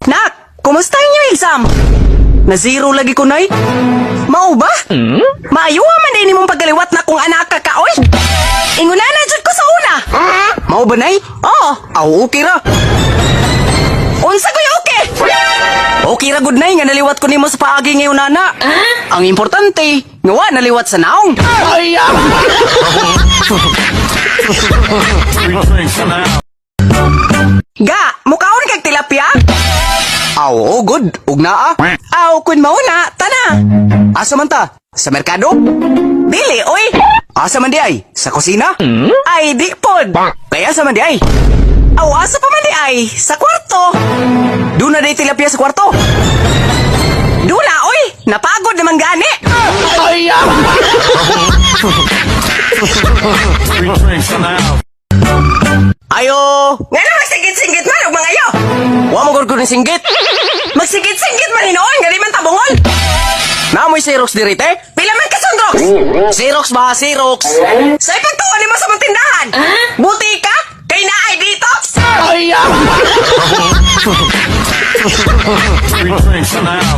Nak, kumusta inyong exam? Na zero lagi ko, Nay. Mao ba? Maayo man din nimong pagkaliwat na kung anak ka ka, oy. Inguna na jud ko sa una. Mao ba, Nay? Oo. Aw, okay ra. Unsa ko'y okay? Okay ra gud, Nay, nga naliwat ko nimo sa paagi ngayon nana. Ang importante, nga wa naliwat sa naong. Ga, mukaon kag tilapia? Aw, oh, good. Ug naa. Aw, kun mao na, tana. Asa man ta? Sa merkado? Dili, oy. Asa man di ay? Sa kusina? Ay, di pod. Kaya asa man di ay? Aw, asa pa man di ay? Sa kwarto. Duna day tilapia sa kwarto. Duna, oy. Napagod naman gani. Ayo! Ngano nagsinggit-singgit man og mga ayo? Wa mo gud ni singgit. Magsinggit-singgit man hinuon nga di man tabungol. Naamoy Xerox diri te? Pila man ka Sundrox? Xerox ba? Xerox. Sa ipagtuon nimo sa mong tindahan. Buti ka kay naay dito.